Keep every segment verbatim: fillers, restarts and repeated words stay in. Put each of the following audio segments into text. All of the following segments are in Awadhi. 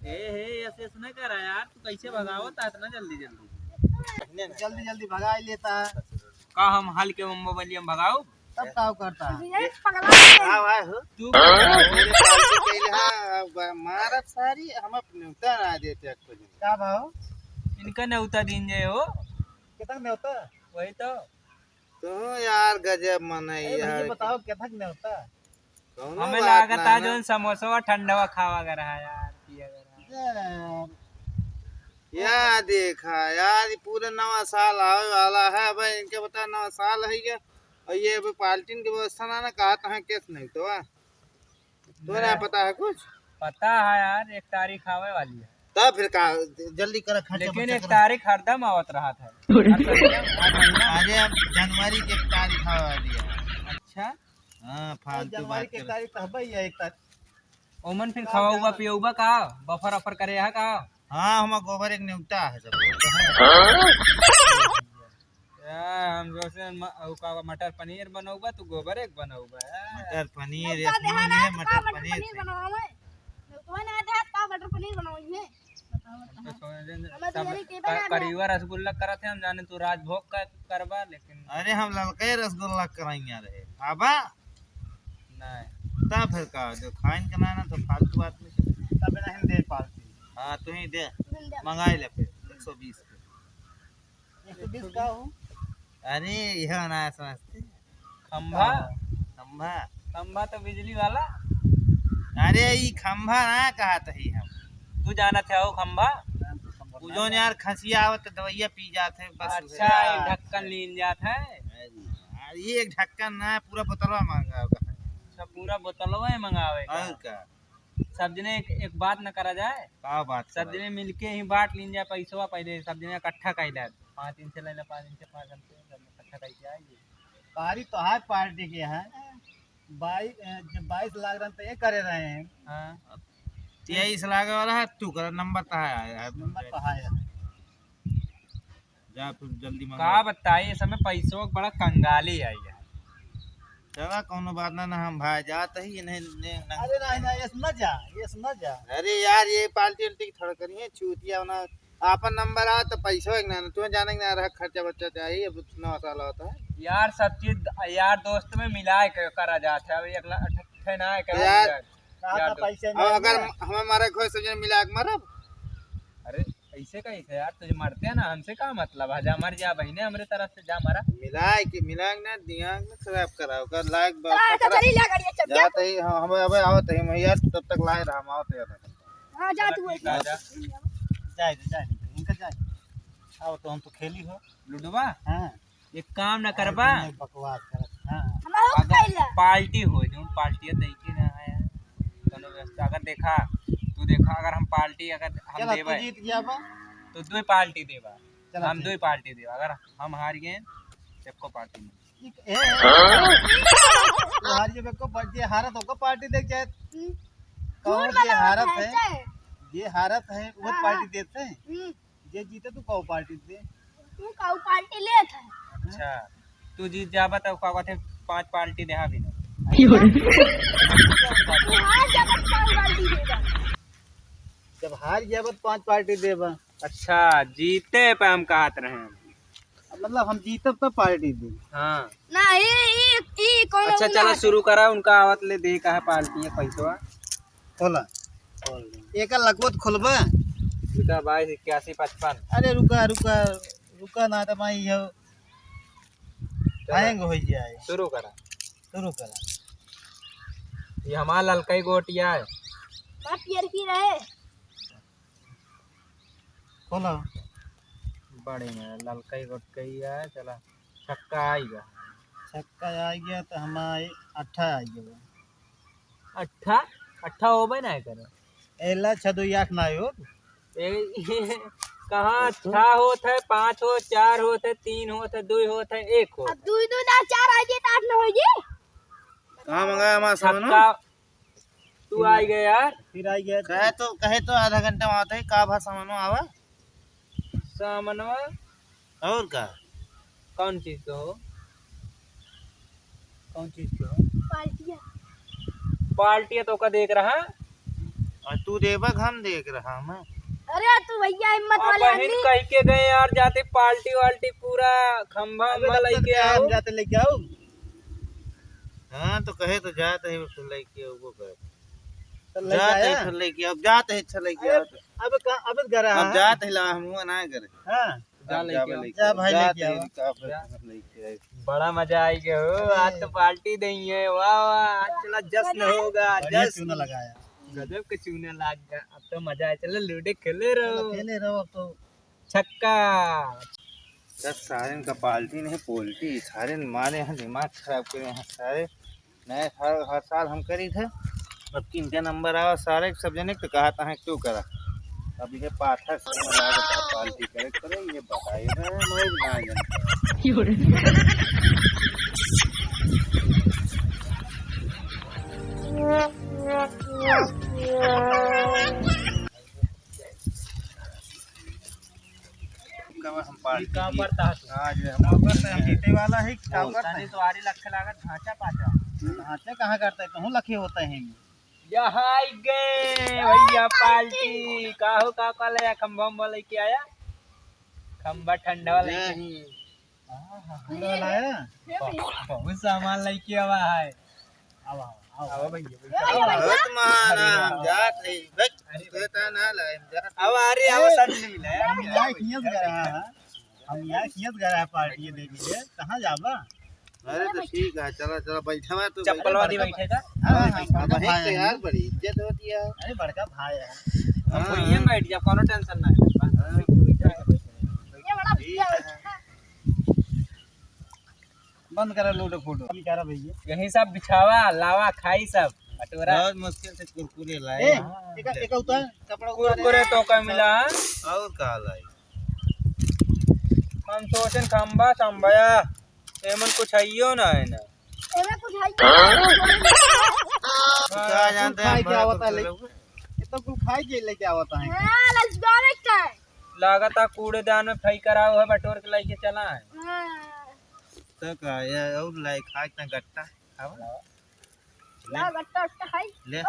ए, हे, ऐसे, ऐसे ना करा यार, तू कैसे भगावत है इतना जल्दी, जल्दी? जल्दी, जल्दी भगा ही लेता है। का हम हल के मोबाइल में भगाओ? तब का करता है? ये पगला है। का भाई हो? तू हाँ, मेरे पास से पहले, हाँ, अब मारत सारी, हम अपने उतर आ देते हैं कुछ। का भाव? इनका न्योता दीन जाए हो। कितना न्योता? वही तो। तू यार गजब मनई अरे भैया यार। बताओ, कितना न्योता? कौनो हमें बात लागत ना है ना। जोन समोसवा ठंडवा खावा कर रहा यार, पिया कर रहा। यार। या देखा यार, ये पूरा नवा साल आवे वाला है। अब इनके बता, नवा साल है ये, और ये अभी पार्टी के व्यवस्था ना, ना कहा तो है, केस नहीं तो है। तोरा ना। पता है कुछ? पता है यार, एक तारीख आवे वाली है। तब फिर का, जल्दी कर, खर्चा लेकिन बर्चा एक कर। तारीख हरदम आवत रहा था। हर संडे, हर महीना। अरे, अब जनवरी के एक तारीख आवे वाली है। अच्छा। हाँ, फालतू जनवरी बात के एक कर। तारीख तो हबे ही है, एक तारीख। ओमन फिर का खवाऊबा जाना? पियऊबा का? बफर अफर करे है का? हाँ, हमार गोबर एक नेवता है सब। हाँ? या, हम सोचे म-, उ का मटर पनीर बनऊबा, तू गोबर एक बनऊबा, या। मटर पनीर, नेवता एक देहा नून ना, है, तो मटर का मटर पनीर पनीर से। बनवावे? नेवता ना देहा, तो का मटर पनीर बनवाई है? बताओ, हम तो बताओ। सोचे हमें तो सब यही के क-, बना दे। करीबा रसगुल्ला करत है, हम जाने तू राजभोग का करबा, लेकिन अरे, हम ललका ही रसगुल्ला कराई रहे। खाबा? नहीं। तब फिर का, जो खाइन के ना, ना, तो फालतू बात नहीं। तब नहीं दे पार्टी। हाँ, तू ही दे। नहीं दे। मंगाई ले फिर, एक सौ बीस के। एक सौ बीस का हो? अरे, यह ना समझते। खंभा? हाँ। खंभा। खंभा तो बिजली वाला। अरे, ई खंभा ना कहत ही हम। तू जानत है वो खंभा? उ जौन यार खसिया आवत दवैया पी जात है, बस अच्छा, उहे। एक ढक्कन लीन जात है। अरे यार, ये एक ढक्कन ना, पूरा बोतलवा मंगावे का है। अच्छा, पूरा बोतलवा ही मंगावे का। और का? सब जने एक, एक बात न करा जाए। का बात सब करा जने जाए? मिलके ही बांट लीन जाए पैसवा, पहले सब जने इकट्ठा कर ले, पाँच दिन से ले ले, पाँच दिन से, पाँच दिन से, सब इकट्ठा करके आएगी। कारी तो है पार्टी के है। बाईस, अ, जब बाईस लाग रहे हैं तो ये करे रहे हैं। हाँ। तेईस लागे वाला है, तू कर, नंबर तो है, है। नंबर तो है। जा, तू जल्दी मंगा। का बताई, इस समय पैसों का बड़ा कंगाली है यार। चला, कौनो बात ना, ना हम भाई जात ही, इन्हें ने, ना। अरे नहीं, नहीं, ऐसे ना जा, ऐसे ना जा। अरे यार, ये पार्टी उल्टी की थोड़ा करिए, चूतिया ना। आपन नंबर आ तो पैसा एक ना, तू जाने के ना रहा, खर्चा बर्चा चाहिए, अब नवा साल होता है। यार, सब चीज यार दोस्त में मिला के करा जात है, अब एक लाख ठे ना है, करा यार, जाए। यार, तो पैसे अब नहीं अगर है। हमें मारे कोई सब जने मिला के मारब। अरे, ऐसे कैसे यार, तुझे मरते हैं ना, हमसे का मतलब है, जा मर जा बहिने, हमरे तरफ से जा मरा। मिला के, मिला के ना, दिया के ना खराब करा, ओकर लायक बात चला, अच्छा, करा। चली ला गाड़ी, चल, जा। जाते ही, हाँ, हमें अबे आवत है, मैं यार तब तक लाए रहा, हम आवत है। हाँ, जा तू, ठीक है, जा। जाए दे, जाए दे, इनका जाए दे। आओ तो हम तो खेली हो। लुडवा? हाँ। एक काम ना करबा? अरे, तुमने बकवास करत, हाँ। हमारो अगर खैला। पार्टी हो, जौन पार्टी है, देखे ना है। कोनो व्यवस्था, अगर देखा, तू देखा, अगर हम पार्टी, अगर हम चला, तू देबे, जीत गया बा। तो दो पार्टी देबा। चला, हम ठीक। दो पार्टी देबा, अगर हम हार गए, सबको पार्टी नहीं। ठीक, ए, ए, ए, तू हार गए, सबको पार्टी, हारत होगा पार्टी देख जाए। हम्म। कौन झूठ जे बोला हारत होता है, है? चाहे? जे हारत है, वो हाँ, पार्टी हाँ। देते हैं। हम्म। जे जीते तू कौ पार्टी दे? तू कौ पार्टी लेत है? अच्छा, तू जीत जाबा तब का कहते पाँच पार्टी देहा भी ना। तू हार जाबा तो कौ पार्टी देबा? जब हार जाबा तो पाँच पार्टी देबा। अच्छा, जीते पे हम कहत रहे। मतलब हम जीतब तब पार्टी दे। हाँ। ना, ई, ई, ई कौन अच्छा, चला शुरू करा, उनका आवत ले दे का है पार्टी है पैसवा। खोला। खोल दे। एकर लकवत खोलबा? रुका, बाईस इक्यासी पचपन। अरे रुका, रुका, रुका ना तो भाई, ये चला। Hang हो जाए। शुरू करा। शुरू करा। ये हमार ललकई गोटिया है। ना, पियर की रहे। खोला। बड़ी में ललकई गोटकई है, चला। छक्का आई गया। छक्का आई गया तो हमारे अट्ठा आई गया। अट्ठा? अट्ठा होबे ना करे। एला छह दुई आठ ना हो। ए, कहाँ अच्छा। छह होत है, पाँच होत, चार होत है, तीन होत है, दुई होत है, एक होत अब है। दुई दुई ना चार आ गए तो आठ ना होई जी। कहाँ मंगाया हमारा सामान? छक्का, तू आई गए यार। फिर आई गए। कहे तो, कहे तो आधा घंटा में आवत है, का भा सामानो आवा? सामानवा? और का? कौन चीज के हो? कौन चीज के हो? पार्टिया। पार्टिया तो का देख रहा? और तू देबा, हम देख रहा मैं। अरे तू भैया हिम्मत अब वाले बहिन आदमी। कह के गए यार, जाते पार्टी वार्टी पूरा खंभा अबे उम्भा तब तक लेके क्या है, आओ। हम जाते लेके आओ। हाँ, तो कहे तो जात है, फिर लेके आओ, वो कहे। तो लेके जात है, आया? फिर लेके आओ, जात है, अच्छा लेके अबे, आओ। अबे कहाँ, अबे घर रहा अब है? जात है, ला, हम हुआ ना करे। हाँ। जा अब लेके जाबे आओ। लेके जा आओ, भाई, जात लेके है, आओ। इनका फिर जा। हम लेके आए। बड़ा मजा आई गया हो, अरे। आज तो पार्टी देंगे, वाह, वाह, आज चला जश्न होगा, बढ़िया जश्न। चूना लगाया। गजब के चूना लाग गया, अब तो मजा आए, चलो लूडो खेले चलो रहो। खेले रहो अब तो। छक्का। दस सारे इनका पार्टी नहीं, पोल्टी, सारे मारे हैं, दिमाग खराब करे हैं सारे। नए साल, हर साल हम करी थे, अब किनके नंबर आवा सारे, सब जने तो कहा था क्यों करा। अब ये पाथर से लगा के पार्टी करे करे, ये बताइए ना, मैं ना जानता। कब हम पार्टी काम किए? करता है तू। आज हम काम करता है, हम जीते वाला है, काम करता है। तनी तो आरी लखे लागत ढांचा पाचा। ढांचा कहाँ करता है? कहूँ लखे होता है। यहाँ आई गए भैया पार्टी। काहो का का ले खंभा उम्भा लेके आया? खंभा ठंडा वाला लेके। नहीं। हाँ, हाँ, हाँ। ठंडा वाला है? बहुत सामान लेके आवा है। आओ, आओ, आओ। आओ भैया, ए भैया, भैया। बहुत मान, हम जात है। बस, अरे तू तो ना ला, हम जात है। अब आ रही, आओ, ए, सब मिल है। हम यहाँ खींच गए हैं, हाँ। हम यहाँ खींच गए हैं पार्टी ये देख लीजिए। कहाँ जाबा? अरे तो ठीक है, चलो, चलो, बैठे हुआ तो चप्पल बैठे। वाली बैठे का? हाँ, हाँ, हाँ, बड़का भाई है। यार, बड़ी इज्जत होती है। अरे, बड़का भाई है। हाँ। अब वहीं बैठ जा, कोनो टेंशन ना है। हाँ। ये बड़ा भैया है। बंद करा लूडो फूडो। बंद करा भैया। यही सब बिछावा, लावा, खाई सब। बटोरा। बहुत मुश्किल से कुरकुरे लाए। ए, एक, एक उतार, कपड़ा उतार। कुरकुरे तो का मिला? और का लाई? हम सोचन खंबा संभया, एमन कुछ आइयो ना है ना। एमे कुछ आइयो ना है। का जानते हैं, खाए क्या होता है? ये तो कुल खाए के लेके आवता है। हाँ, ललचुआवे का है। लागत है कूड़ेदान में फेंक कर आओ है, बटोर के लेके चला है। हाँ। तो का, ये और लाई खाए इतना गट्टा, खावा। ना, गट्टा, गट्टा खाई। ले। ओ।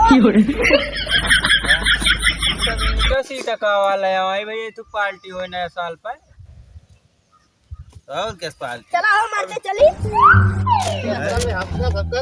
सब इनका सीटा का वाला है, भाई, भाई, ये तो पार्टी हो नया साल पर। और किस पार्टी? चला हो, मारते चली। अरे, हम तो सबका